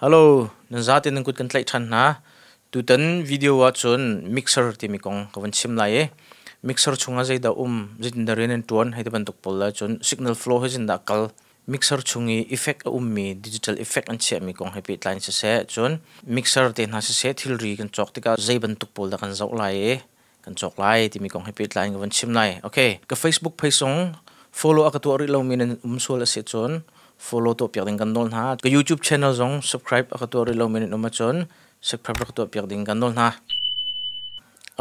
Hello, nan zate nan kut kan tlaih ṭhan hna. Tutan video ahcun mixer timi kong ka van chim lai i mixer chungah zeidah um, zeitindah rian an ṭuan hei ti bantuk pawl le cun signal flow he zindah kal mixer chung i effect a ummi digital effect an chiahmi kong he pehtlai in siseh, cun mixer te hna siseh thilri kan cawk tikah zei bantuk pawl dah kan zoh lai i kan cawk lai timi kong he pehtlai in ka van chim lai. Okay, ka Facebook page zong follow a ka tuah rih lomi nan um sual a si cun follow tuah piak ding kan nawl hna. Ka YouTube channel zong subscribe a ka tuah rih lomi nan um ahcun subscribe rak tuah piak ding kan nawl hna.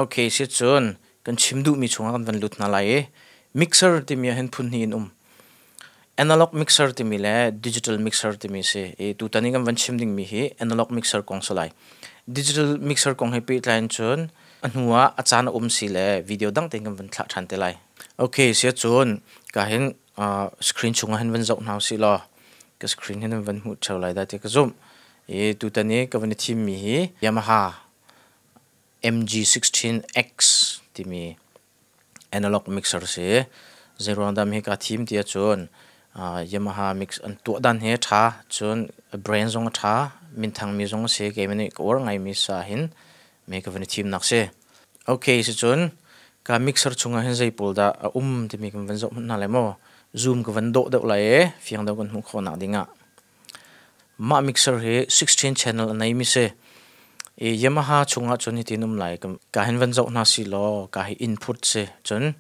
Okay, si cun kan chim duhmi chungah kan van lut hna lai i mixer timi ah hin phun hnih in um. Analog mixer timi le digital mixer timi si. I tutan i kan van chim dingmi hi analog mixer kong si lai. Digital mixer kong he pehtlai in cun a hnu ah a caan a um si le video dang tein kan van thlah ṭhan te lai. Okay, sia cun ka hin screen chungah hin van zoh hna usih law ka screen hin van hmuh ṭheo lai dah ti ka zumh. I tutan i ka van i thimmi hi Yamaha MG16X timi analog mixer si. Zeiruang dah hi kaa thim ti ahcun Yamaha mix an tuah dan hi a ṭha, cun brand zong a ṭha, minthangmi zong a si. Keimah nih ka uar ngaimi sa hin me ka van i thimnak si. Okay, si cun ka mixer chungah hin zei pawl dah a um timi kan van zoh hmanh hna lai maw? Zoom ka van dawh deuh lai i fiang deuh kan hmuh khawhnak dingah. Mah mixer hi 16 channel a neimi si. I Yamaha chungah cun hitin um lai. Ka hin van zoh hna si law ka hi input si. Cun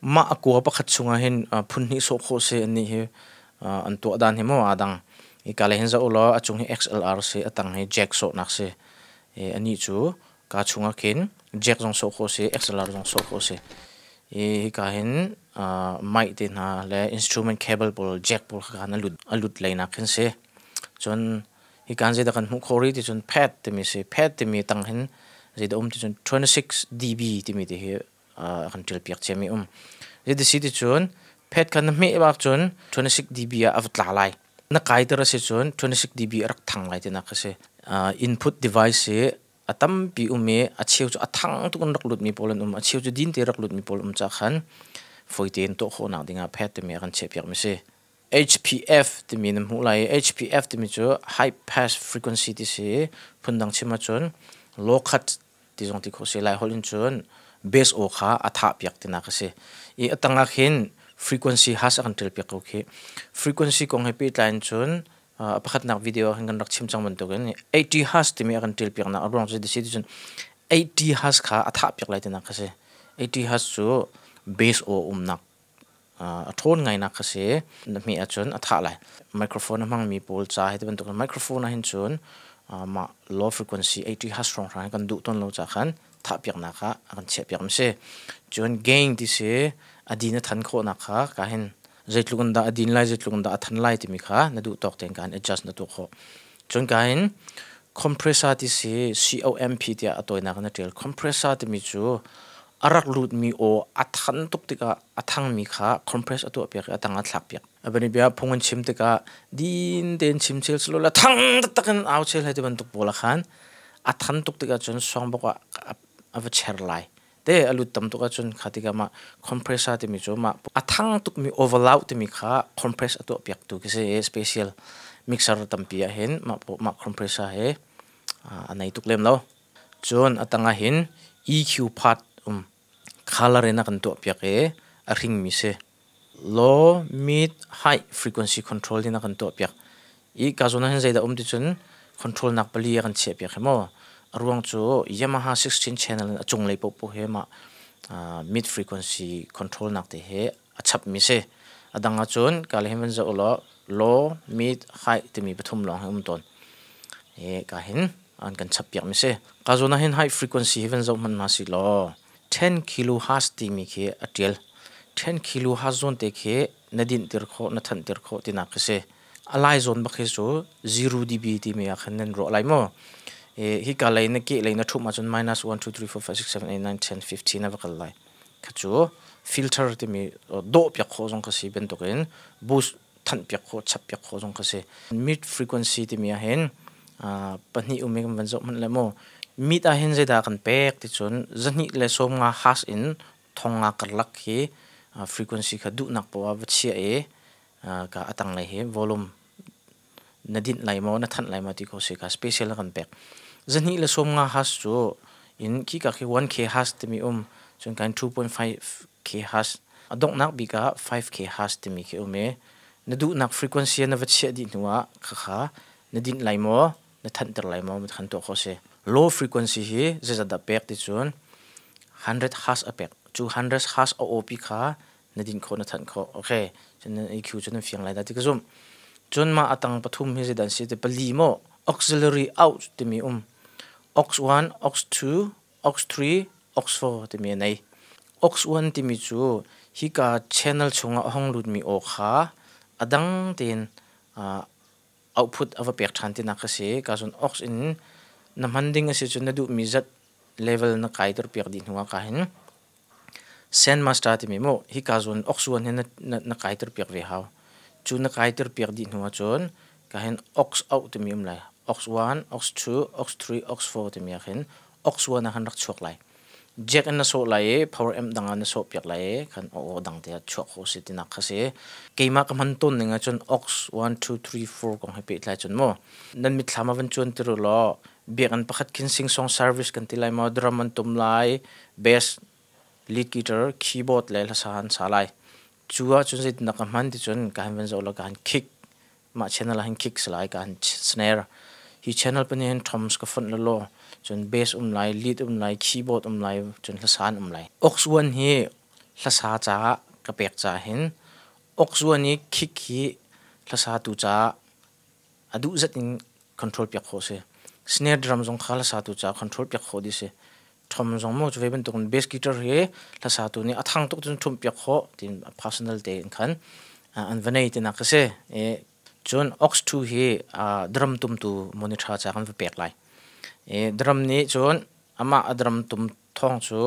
mah a kua pakhat chungah hin phun hnih sawh khawh si annih hi an tuah dan hi maw aa dang. I ka le hin zoh law a cung hi XLR si, a tang hi jack sawhnak si. I anih cu ka chungah khin jack zong sawh khawh si, XLR zong sawh khawh si. I hika hin mic te hna le instrument cable pawl jack pawl kha a lut a lut lei nak khin si. Cun hika hin zeidah kan hmuh khawh rih ti cun pad timi si. Pad timi tang hin zeidah um ti cun 26 dB timi te hi kan ṭial piak ciami um. Zeiti si ti cun pad kha na hmeh bak cun 26 dB ah a va tla lai. Na kai ter a si cun 26 dB a rak thang lai tinak a si. Input device hi a tampi um i a cheu cu a thang tuk in rak lutmi pawl an um, a cheu cu din te rak lutmi pawl um ca khan foi tein tuah khawhnak dingah pad timi a kan chiahpiak mi si. HPF timi na hmuh lai i HPF timi cu high pass frequency ti si i phundang chim ahcun low cut ti zong ti khawh si. Lai holh in cun bass aw kha a thah piak tinak a si. I a tangah khin frequency has a kan ṭial piak ko khi. Frequency kong he pehtlai in cun a pakhatnak video ah khan kan rak chim cang bantukin 80 hertz timi a kan ṭial piaknak a ruang cu si cun 80 hertz kha a thah piak lai tinak a si. 80 hertz cu bass aw umnak a ṭhawn ngainak kha si. Na hmeh ahcun a thah lai. Microphone a hmangmi pawl ca hi ti bantukin microphone ah hin cun mah low frequency 80 hertz hrawnghrang hi kan duh tawn lo ca khan thah piaknak ah a kan chiah piak mi si. Cun gain ti si a din a than khawhnak kha ka hin zeitluk in dah a din lai, zeitluk in dah a than lai timi kha na duh tawk tein ka hin adjust na tuah khawh. Cun ka hin compressor ti si COMP tiah a tawinak in a ṭial. Compressor timi cu a rak lutmi aw a than tuk tikah a thangmi kha compress a tuah piak i a tang ah thlak piak. A bani bia phung an chim tikah din tein chim chel silo la thang taktak in au chel hai ti bantuk pawl ah khan a than tuk tikah cun songbok ah a va cher lai. Te a lut tam tuk ahcun kha tikah mah compressor timi cu mah a thang tukmi overload timi kha compress a tuah piak tu khi si i special mixer tampi ah hin mah mah compressor hi a nei tuk lem lo. Cun a tang ah hin EQ part um color in a kan tuah piak i a hringmi si. Low, mid, high frequency control in a kan tuah piak. I ka zawn ah hin zeidah um ti cun control nak pali a kan chiah piak hi mu. A ruang cu Yamaha 16 channel in a cunglei paohpaoh hi mah mid frequency control nak te hi a chapmi si. A dang ahcun ka le hin van zoh ulaw low, mid, high timi pathum lawng hi um tawn. I ka hin an kan chap piak mi si. Ka zawn ah hin high frequency hi van zoh hmanh hna si law 10 kilohertz timi khi a ṭial. 10 kilohertz zawn te khi na dinhter khawh, na thanhter khawh tinak khi si. A lai zawn bak hi cu 0 dB timi ah khan nan ruah lai maw? Hika lei na keh lei na ṭhumh ahcun minus 1, 2, 3, 4, 5, 6, 7, 8, 9, 10, 15 a va kal lai. Kha cu filter timi dawh piak khawh zong kha si bantukin boost thanh piak khawh, chap piak khawh zong kha si. Mid frequency timi ah hin pahnih um i kan van zoh hmanh le mu. Mid ah hin zeidah kan pek ti cun 250 hertz in 1000 karlak khi frequency kha duhnak poah va chiah i ka a tanglei hi volume Na dinh lai maw, na thanh lai maw ti ko si kha special a kan pek. 250 hertz cu in khi ka khi 1K hertz timi um, cun kan 2.5K hertz, a donghnak bik ah 5K hertz timi khi um i na duhnak frequency na va chiah dih hnu ah khakha na dinh lai maw, na thanhter lai maw khan tuah khawh si. Low frequency hi zeizat dah pek ti cun 100 hertz a pek. Cu 100 hertz a aw pi kha na din khawh, na thanh khawh. Okay, cun nan EQ cu nan fiang lai dah ti ka zumh. Cun mah a tang pathum hi zeidah an si ti, pali maw, auxiliary out timi um, aux 1, aux 2, aux 3, aux 4 timi a nei. Aux 1 timi cu hika channel chungah a hong lutmi aw kha a dang tein output a va pek ṭhan tinak ka si. Ka cun aux in na hman ding a si cun na duhmi zat level na kaiter piak dih hnu ah ka hin send master timi mu hika zawn aux 1 hi na kaiter piak ve hau. Cu na kaiter piak dih hnu ahcun ka hin aux out timi um lai, aux 1, aux 2, aux 3, aux 4 timi ah khin aux 1 ah khan rak chuak lai. Jack in na sawh lai i power amp dang ah na sawh piak lai i khan aw dang te ah chuak kho si tinak kha si. Keimah ka hman tawn ning ahcun aux 1 2 3 4 kong he pehtlai cun mu nan mitthlam ah van cuan ti ru law, biakinn pakhat khin sing song service kan ti lai maw, drum an tum lai, bass, lead guitar, keyboard le hlasa an sa lai. Cu ahcun zeitindah ka hman ti cun ka han van zoh law ka han kick, mah channel ah hin kick si lai, ka han snare, hi channel pahnih hin toms ka fonh lelaw, cun bass um lai, lead um lai, keyboard um lai, cun hlasan um lai. Aux 1 hi hlasa caah ka pek caah hin aux 1 i kick hi hlasa tu caah a duh zat in control piak khawh si. Snare drum zong kha hlasatu caah control piak khawh dih si. Tom zong mu cu ve bantukin bass guitar hi hlasatu nih a thang tuk cun ṭhumh piak khawh tin personal te in khan an va nei tinak ka si. Cun aux 2 hi drum tumtu monitor ca kan va pek lai. Drum nih cun amah a drum tum thawng cu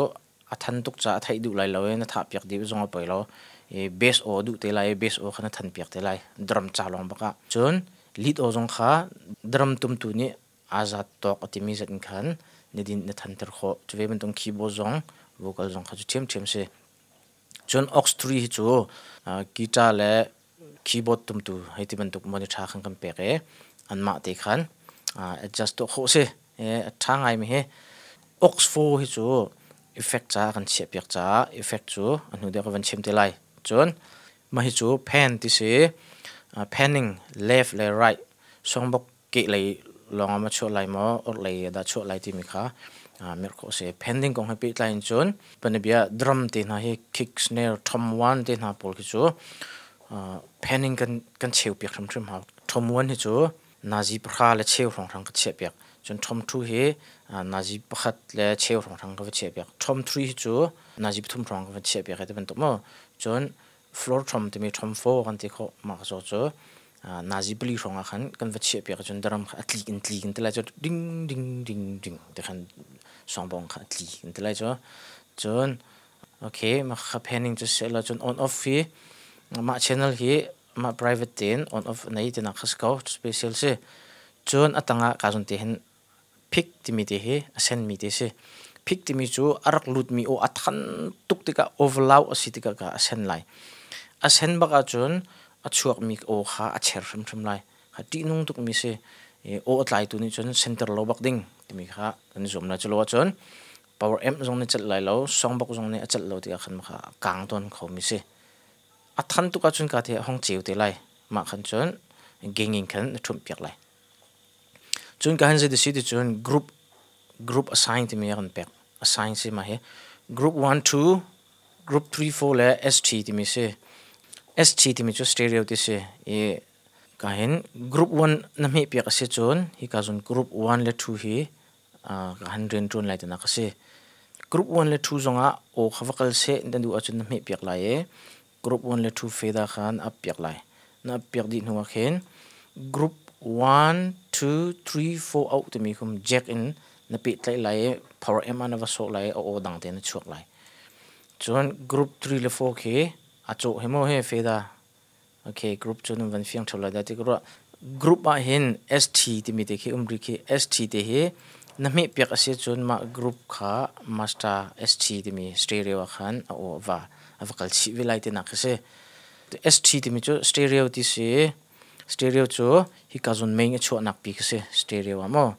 a than tuk caah a theih duh lai lo i na thah piak dih zong a poi lo i bass aw duh te lai i bass aw kha na than piak te lai drum ca lawng bak ah. Cun lead aw zong kha drum tumtu nih aa zat tawk a timi zat in khan na din na thanter khawh. Cu ve bantuk keyboard zong, vocal zong kha cu ṭhiamṭhiam si. Cun aux 3 hi cu guitar le keyboard tumtu hei ti bantuk monitor khan kan pek i anmah te khan adjust tuah khawh si. A ṭha ngaimi hi aux 4 hi cu effect ca kan chiahpiak caah effect cu a hnu deuh ka van chim te lai. Cun mah hi cu pan ti si, panning left le right, songbok kehlei lawng ah ma chuah lai maw, orhlei ah dah chuah lai timi kha mirh khawh a si. Pending kong he pehtlai in cun panabia drum te hna hi, kick, snare, tom one te hna pawl khi cu panning kan cheu piak hrimhrim hau. Tom one hi cu nazi 10 le cheu hrawnghrang ka chiah piak. Cun tom 2 hi nazi 1 le cheu hrawnghrang ka va chiah piak. Tom 3 hi cu nazi 3 hrawng ka va chiah piak ti bantuk mu. Cun floor tom timi tom 4 kan ti khawh, mah ka cu nazi 4 hrawng ah khan kan va chiah piak ahcun drum kha a tlik in tlik in ti lai cu, ding ding ding ding ti khan songbong kha a tli in ti lai cu. Cun okay, mah kha panning cu seh la, cun on off hi mah channel hi mah private tein on off nei tinak kha si ko, special si. Cun a tangah ka zun te hin pick timi te hi a senmi te si. Pick timi cu a rak lutmi aw a than tuk tikah, overloud a si tikah ka a sen lai. A sen bak ahcun a chuakmi aw kha a cher hrimhrim lai. Kha ṭihnung tukmi si. Aw a tlaitu nih cun center lo bak ding timi kha kan i zuam lai. Culo ahcun power amp zong nih celh lai lo, songbok zong nih a celh lo tikah khan kha a kang tawn khomi si. A than tuk ahcun ka the a hong ceu te lai. Mah khan cun ganging khan na ṭhumh piak lai. Cun ka han zei si ti cun group assign timi a kan pek. Assign si mah hi group 1 2, group 3 4 le ST timi si. ST timi cu stereo ti si i ka hin group 1 na hmeh piak a si cun hi ka zun group 1 le 2 hi ka han rian ṭuan lai tinak a si. Group 1 le 2 zongah aw kha va kal seh na duh ahcun na hmeh piak lai i group 1 le 2 feda khan ap piak lai. Na ap piak dih hnu ah khin group 1 2 3 4 out timi kum jack in na pehtlaih lai i power amp ah na va sawh lai i a aw dang te na chuak lai. Cun group 3 le 4 khi a cawh he maw he feda. Okay, group cu nan van fiang ṭheo lai dah ti ka ruah. Group ah hin ST timi te khi um rih khi. ST te hi na hmeh piak a si cun mah group kha master ST timi stereo ah khan a aw va a va kal chih ve lai tinak khi si. ST timi cu stereo ti si. Stereo cu hika zawn main a chuahnak pi khi si stereo ah maw.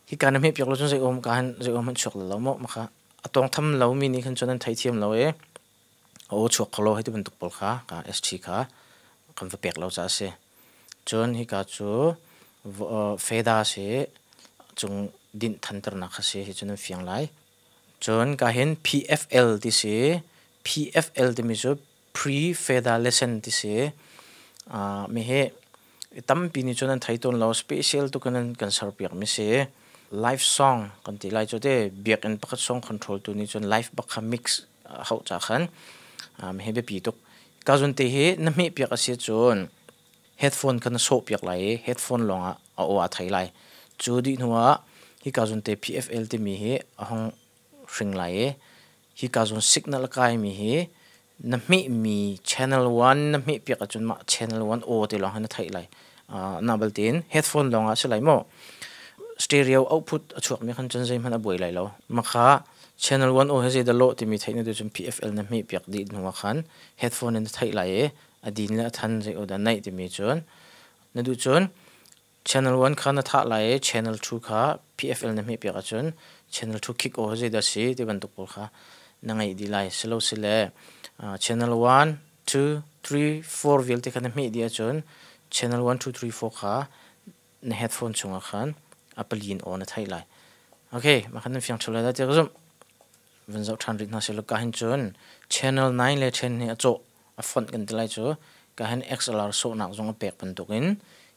Hika na hmeh piak lo cun zei um ka han zei um hmanh chuak lo maw makha a tawng tham lo mi nih khan cun an theithiam lo i a aw chuak kho lo hei ti bantuk pawl kha ka ST kha kan va pek lo caah a si. Cun hika cu feda si cung dinh thanternak kha si hi cu nan fiang lai. Cun ka hin PFL ti si. PFL timi cu pre-feda lesson ti si. Mi hi tampi nih cun an thei tawn lo. Special tuk in an kan serpiak mi si. Live song kan ti lai cu te biakinn pakhat song control tu nih cun live bak kha mix hauh ca khan mi hi biapi tuk. Ka zun te hi na hmeh piak a si cun headphone kha na sawh piak lai i headphone lawng ah a aw aa thei lai. Cu dih hnu ah hika zawn te PFL timi hi a hung hring lai i hika zawn signal a kaimi hi na hmehmi channel 1 na hmeh piak ahcun mah channel 1 aw te lawng hi na theih lai. Na baltein headphone lawng ah si lai maw? Stereo output a chuakmi khan cun zeihmanh a buai lai lo. Makha channel 1 aw hi zeidah lawh timi theih na duh cun PFL na hmeh piak dih hnu ah khan headphone in na theih lai i a din le a than zei aw dah naih timi cun na duh cun channel 1 kha na thah lai i channel 2 kha PFL na hmeh piak ahcun channel 2 kick aw zeidah si ti bantuk pawl kha na ngeih dih lai silo sile channel 1 2 3 4 vialte kha na hmeh dih ahcun channel 1 2 3 4 kha na headphone chungah khan a pali in aw na theih lai. Okay, mah khan nan fiang ṭheo lai dah ti ka zumh. Van zoh ṭhan rih hna seh law ka hin cun channel 9 le 10 hi a cawh a fonh kan ti lai cu ka hin XLR sawhnak zong a pek bantukin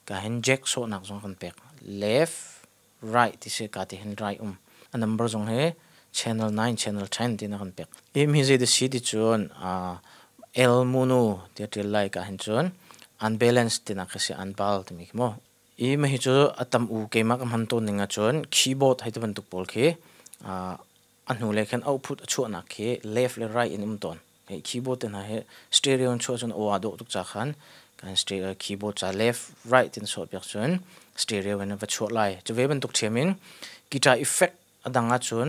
ka hin jack sawhnak zong kan pek. Left, right ti si ka ti hin right um. A number zong hi channel 9, channel 10 ti na kan pek. Hi mi zei da si ti cun L mono ti a ṭial lai ka hin cun unbalance tinak khi si unbal timi khi mu. I mah hi cu a tam u keimah ka hman tawn ning ahcun keyboard hei ti bantuk pawl khi a hnu le khan output a chuahnak khi left le right in um tawn. Hei keyboard te hna hi stereo in chuah cun aw aa dawh tuk ca khan kan stereo keyboard ca left right tin sawh piak cun stereo in va chuah lai. Cu ve bantuk ṭhiam in guitar effect a dang ahcun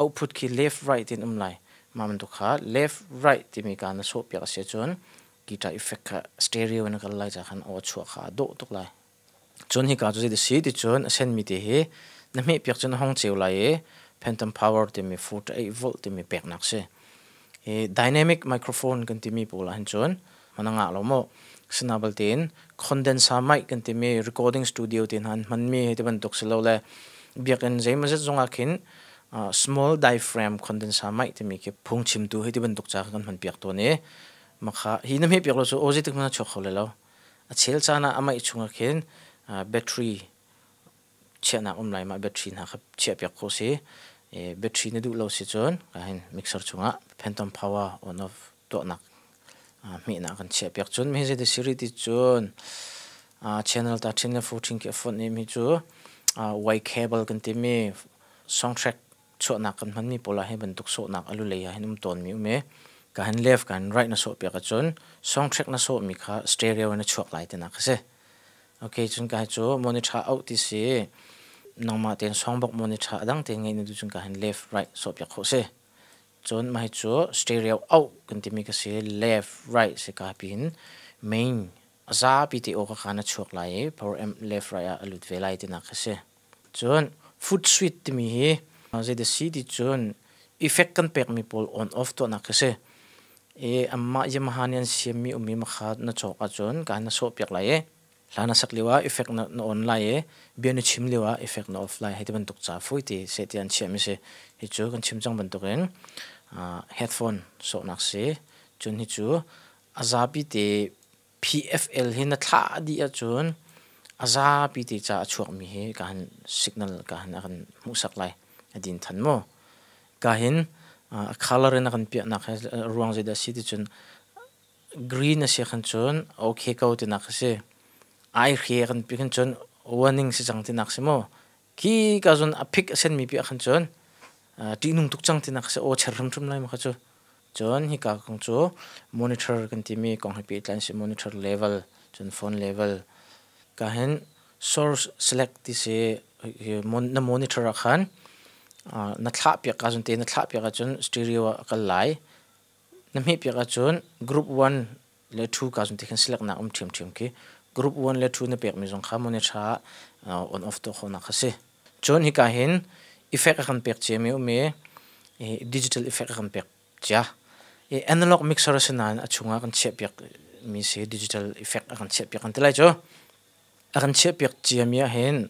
output khi left right in um lai. Mah bantuk kha left right timi ka na sawh piak a si ahcun guitar effect kha stereo in a kal lai ca khan aw chuah kha aa dawh tuk lai. Cun hika cu zei si ti cun a senmi te hi na hmeh piak cun a hong ceu lai i phantom power timi 4 to 8 volt timi peknak si. Hi dynamic microphone kan timi pawl ah hin cun man a ngah lo maw? Sina baltein condenser mic kan timi recording studio te hna an hmanmi hei ti bantuk si lo le biakinn zeimawzet zongah khin small diaphragm condenser mic timi khi phungchimtu hei ti bantuk ca kan hman piak tawn i makha hi na hmeh piak lo cu aw zeitik hmanh a chuak kho lai lo. A chel caan ah a maih chungah khin battery chiahnak um lai mah battery hna kha chiahpiak khawh si. Battery na duh lo si cun hin mixer chungah phantom power on off tuahnak hmehnak kan chiahpiak. Cun mi hi siri ti cun channel ta 13 le 14 khi a fonh i mi cu Y cable kan timi song track chuahnak kan hmanmi pawl ah hi bantuk sawhnak a lulei ah hin um tawnmi um i ka hin left ka hin right na sawh piak ahcun song track na sawhmi kha stereo in a chuak lai tinak a si. Okay, cun ka hi cu monitor out ti si nangmah tein song bok monitor a dang tein ngeih na duh cun ka hin left right sawh piak khawh si. Cun mah hi cu stereo out kan timi ka si left right si ka pin main a zapi te aw ka khan a chuak lai i power amp left right ah a lut ve lai tinak ka si. Cun food suite timi hi zeidah si ti cun effect kan pekmi pawl on off tuahnak khi si. I anmah Yamaha nih an siammi ummi makha na cawk ahcun ka na sawhpiak lai i hla na sak lio ah effect na on lai i bia na chim lio ah effect na off lai hei ti bantuk ca fawi ti seh ti an chiahmi si. Hi cu kan chim cang bantukin headphone sawhnak si. Cun hi cu a zapi te PFL hi na thlah dih ahcun a zapi te ca a chuakmi hi ka han signal ka han a kan hmuhsak lai. A din than mu. Ka hin a color in a kan piahnak hi ruang zeidah si ti cun green a si khan cun okay ko tinak a si. Ai hre kan pi khan cun warning si cang tinak si mu. Khi ka zun a phik a senmi pi khan cun ṭihnung tuk cang tinak si aw cher hrimhrim lai ma kha cu. Cun hika kong cu monitor kan timi kong he pehtlai si monitor level cun phone level ka hin source select ti si na monitor ah khan na thlah piak ka zun te na thlah piak ahcun stereo ah a kal lai na hmeh piak ahcun group 1 le 2 ka zun ti khan select nak um ṭhiamṭhiam khi. Group 1 le 2 na pekmi zong kha monitor ah on off tuah khawhnak kha si. Cun hika hin effect a kan pek ciami um i digital effect a kan pek cia. I analog mixer a si nain a chungah kan chiahpiak mi si digital effect a kan chiahpiak kan ti lai cu. A kan chiahpiak ciami ah hin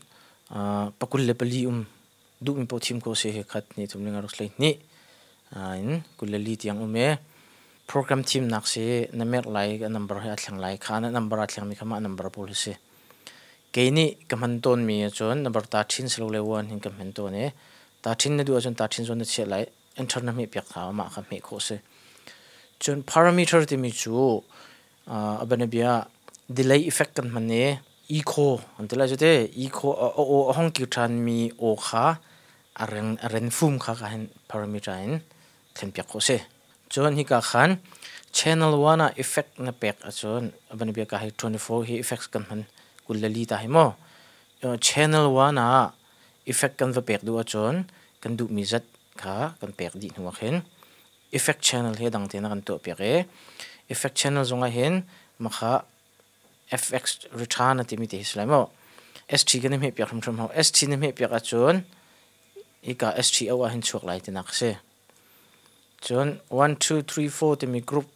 24 um duhmi paoh thim ko si hi khat hnih thum linga ruk 12 in 24 tiang um i program thimnak si na merh lai a number he a thleng lai kha na number a thlengmi kha mah number pawl hi si. Kei nih ka hman tawnmi ahcun number ta ṭhin silole one hin ka hman tawn i ta ṭhin na duh ahcun ta ṭhin zawn na chiah lai enter na hmehpiak hna mah kha hmeh khawh si. Cun parameter timi cu a bianabia delay effect kan hman i echo an ti lai cu te echo a aw a hong kir ṭhanmi aw kha a ren a ren fum kha ka hin parameter in thlenpiak khawh si. Cun hika khan channel 1 ah effect na pek ahcun a bianabia ka hi 24 hi effects kan hman 24 ta hi maw channel 1 ah effect kan va pek duh ahcun kan duhmi zat kha kan pek dih hnu ah khin effect channel hi dang tein a kan tuahpiak i effect channel zongah hin makha FX return a timi te hi si lai maw ST kan i hmehpiak hrimhrim hau. ST na hmehpiak ahcun hika STO ah hin chuak lai tinak a si. Cun 1 2 3 4 timi group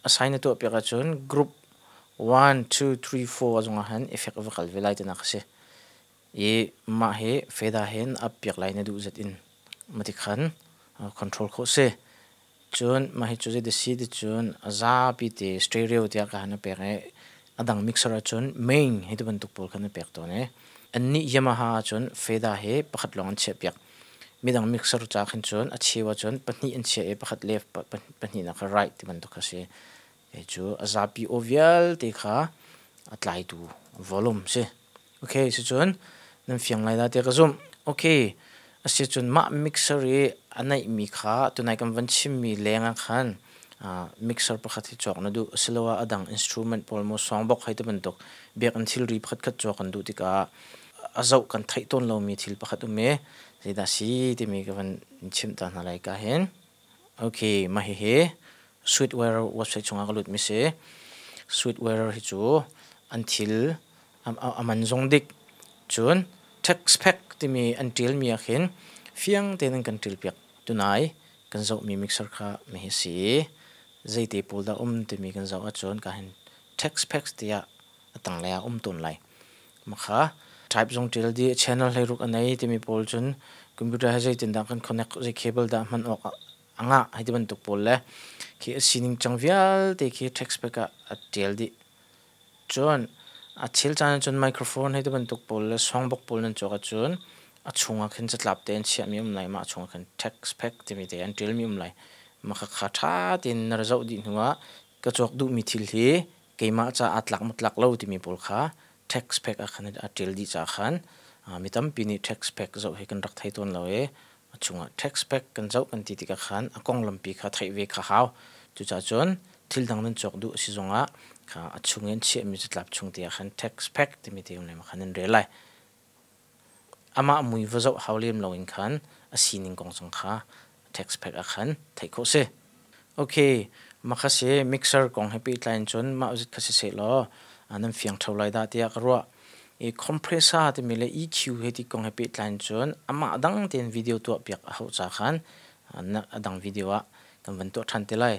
assign na tuahpiak ahcun group 1 2 3 4 zongah hin effect a va kal ve lai tinak a si. I mah hi feda hin ap piak lai na duh zat in mati khan control khawh si. Cun mah hi cu zei si ti cun a zapi te stereo tiah ka han a pek i a dang mixer ahcun main hi ti bantuk pawl khan a pek tawn i annih Yamaha ahcun feda hi pakhat lawng an chiahpiak. Midang mixer ca khin cun a cheu ahcun pahnih an chiah i pakhat left pahnihnak kha right ti bantuk kha si. Kei cu a zapi aw vialte kha a tlaitu volume si. Okay, sicun nan fiang lai dah tiah ka zumh. Okay, asicun mah mixer i a neihmi kha tunai kan van chimmi leng ah khan mixer pakhat hi cawk na duh asiloah a dang instrument pawl maw songbok hei ti bantuk biakinn thilri pakhat khat cawk kan duh tikah a zoh kan theih tawn lomi thil pakhat um i zeidah si timi ka van chimh ta hna lai ka hin. Okay, mah hihi Sweetwearer website chungah ka lutmi si. Sweetwearer hi cu an thil a man zong dik. Cun tax pack timi an ṭialmi ah khin fiang tein an kan ṭialpiak. Tunai kan zohmi mixer kha mi hi si. Zeite pawl dah um timi kan zoh ahcun ka hin tax packs tiah a tanglei ah um tawn lai. Makha type zong ṭial dih, channel 16 a nei timi pawl cun computer he zeitindah kan connect, zei cable dah hman awk a ngah hei ti bantuk pawl le khi a sining cang vialte khi text pack ah a ṭial dih. Cun a thil caan ahcun microphone hei ti bantuk pawl le songbok pawl nan cawk ahcun a chungah khin catlap te an chiahmi um lai, mah chungah khin text pack timi te an ṭialmi um lai. Mah kha ṭha tein na ra zoh dih hnuah ka cawk duhmi thil hi keimah ca aa tlak maw tlak lo timi pawl kha tax pack ah khan a ṭial dih caah khan mi tampi nih tax pack zoh hi kan rak thei tawn lo i a chungah tax pack kan zoh kan ti tikah khan a konglampi kha theih ve kha hau. Cucaah cun thil dang nan cawk duh a si zongah kha a chung in chiahmi catlap chung te ah khan tax pack timi te um le khan nan rel lai. Amah mui va zoh hau lem loin khan a sining kong zong kha text pack ah khan theih khawh si. Okay, mah kha si mixer kong he pehtlai in cun mah zit kha si seh law nan fiang ṭheo lai dah tiah ka ruah. I compressor timi le EQ he ti kong he pehtlai in cun amah dang tein video tuah piak a hauh ca khan a dang video ah kan van tuah ṭhan te lai.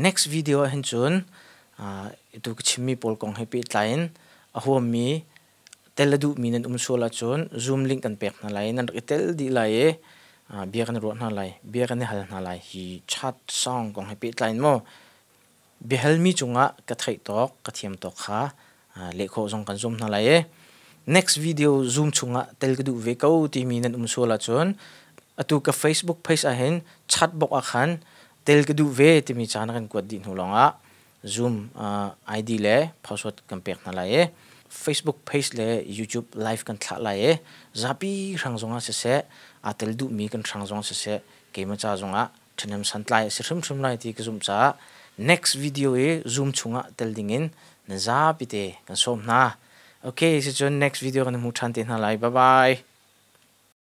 Next video ah hin cun itu ka chimmi pawl kong he pehtlai in a huammi tel a duhmi nan um sual ahcun Zoom link kan pek hna lai i nan rak i tel dih lai i bia kan i ruah hna lai, bia kan i hal hna lai. Hi chat song kong he pehtlai in maw biahalmi cungah ka theih tawk, ka thiam tawk kha leh khawh zong kan zuam hna lai i next video Zoom chungah tel ka duh ve ko timi nan um sual ahcun atu ka Facebook page ahhin chat box ah khan tel ka duh ve timi ca na kan kuat dih hnu lawngah Zoom ID le password kan pek hna lai i Facebook page le YouTube live kan thlah lai i zapi hrang zongah siseh aa tel duhmi kan hrang zongah siseh keimah ca zongah ṭhahnem santlai a si hrimhrim lai ti ka zumh caah next video i Zoom chungah tel dingin nan zapi te kan sawm hna. Okay, sicun next video kan hmu ṭhan te hna lai. Bye bye.